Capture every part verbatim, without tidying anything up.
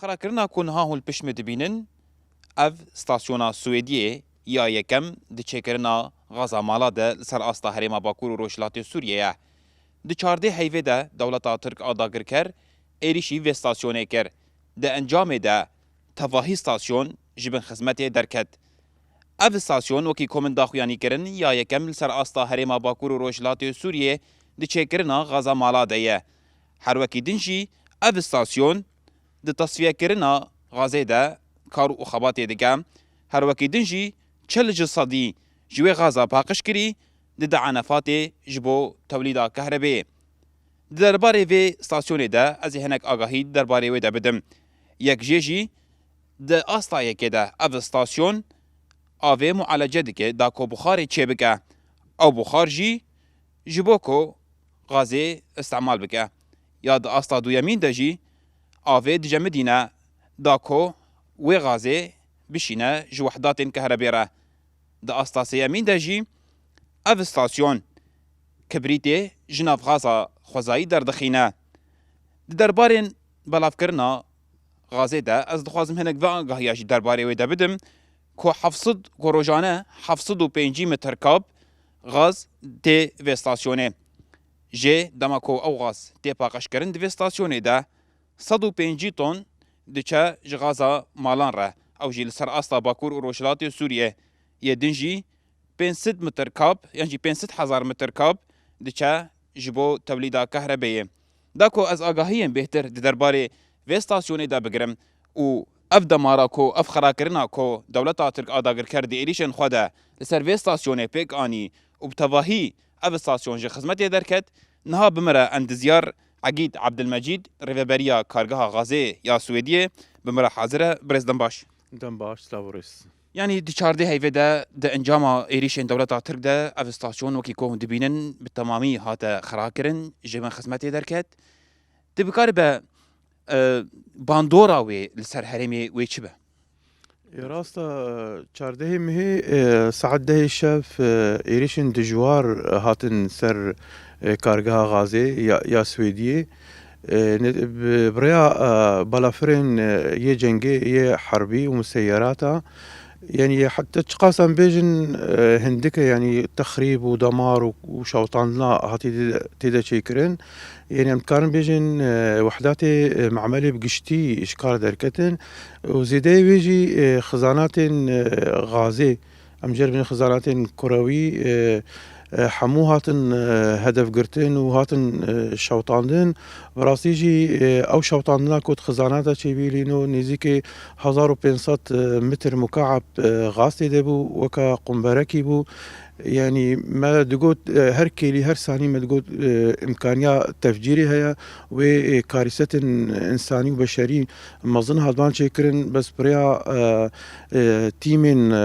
Qerakirina ku niha hûn li pişt min dibînin, ev stasyona Swêdiyê ya yekem di çêkirina gaza mala de li ser asta herêma Bakur û Rojhilatê Sûriyê ye. Di çardeh heyvê de dewleta Tirk a dagirker êrîşî vê stasyonê kir. Di encamê de tevahî stasyon ji bin xizmetê derket. Ev stasyon, wekî ku min daxuyanî kirin, ya yekem li ser asta herêma Bakur û Rojhilatê Sûriyê di çêkirina gaza mala de ye. Her wekî din jî ev stasyon di tesfiyekirina gazê de kar û xebatê dike. Her wekî din jî çil ji sedî ji wê gaza paqij kirî dide enefatê ji bo tewlîda kehrebeyê. Di derbarê vê stasyonê de ez ê hinek agahî di derbarê wê de bidim. Yek jê jî di asta yekê de ev stasyon avê mualece dike da ku buxarê çêbike. Ew buxar jî ji bo ku gazê îstemal bike. Ya di asta duyemîn de jî avê dicemidîne da ku wê gazê bişîne ji wehdatên kehrebê re. Di asta sêyemîn de jî ev stasyon kibrîtê ji nav gaza xwezayî derdixîne. Di derbarên belavkirina gazê de ez dixwazim hinek ve agahiya jî derbarê wê de bidim ku heft sed, ku rojane heft sed û pêncî metir kab gaz tê vê stasyonê. Jê dema ku ew gaz tê paqijkirin di vê stasyonê de sed û pêncî ton diçe ji gaza malan re. Ew jî li ser asta Bakur û Rojhilatê Sûriyê. Yê din jî pênc sed metir kab yan jî pênc sed hezar metir kab diçe ji bo tewlîda kehrebeyê. Da ku ez agahiyên bêhtir di derbarê vê stasyonê de bigirim û ev demara ku, ev xerakirina ku dewleta Tirk a dagirker di êrîşên xwe de li ser vê stasyonê pêk anî û bi tevahî ev stasyon ji xizmetê derket, niha bi min re endizyar Egîd Ebdilmecîd, rêveberiya Kargeha Gazê ya Swêdiyê, bi min re hazir e. Birêz, dem baş. Dem baş, silav û rêz. Yanî di çardeh heyvê de di encama êrîşên dewleta Tirk de ev stasyon, wekî ku hûn dibînin, bi temamî hate xirakirin, ji bin xizmetê derket. Tu bikaribe, e, bandora wê li ser herêmê wê çi be? E, rast e, çardehê mehê, e, saet dehê şev, e, êrişên dijwar hatin ser, e, kargeha gazê ya, ya Swêdiyê. E, ne, bi, bi rêya, e, balafirên, e, yê cengê, yê herbî û museyerata, yanî heta çiqas em bêjin, e, hindik e, yanî texrîb û damar û, û şewitandina hatî tê de, tê de çêkirin. Yanî em dikarin bêjin, e, wehdatê, e, memelê bi giştî ji kar derketin û zêdeyê wê jî, e, xizanatên, e, gazê, em jê re bêjin xizanatên kurewî, e, e, hemû hatin, e, hedefgirtin û hatin, e, şewitandin. Bi rastî jî, e, ew şewitandina ku di xizanata çêbî lîno nêzîkê hezar û pênc sed, e, metr mukaeb, e, gaz tê de bû, weke qumberekî bû. Yanî me digot, e, her kêlî, her sanî me digot, e, îmkaniya tefcîrê heye. Wê, e, karîsetên însanî û beşerî mezin hatibûn çêkirin, bes bi rêya, e, e, tîmên, e,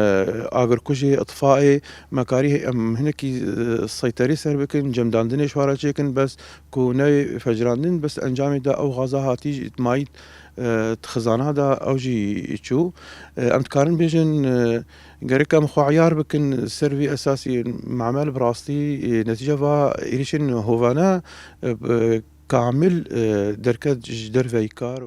agirkujê, îtfaê, me karî em hinekî, e, seyterê ser bikin, cemdandinê ji xwe re çêkin, bes ku neyê fecirandin, bes encamê de ew gaza hatî ji îtmayî, e, di xizana de ew jî çû. E, em dikarin bêjin, e, Gerek em xwe eyar bikin ser vî esasî, memel bi rastî, e, netîca va êrişên hovane, e, bi kamil, e, derket ji derveyî kar.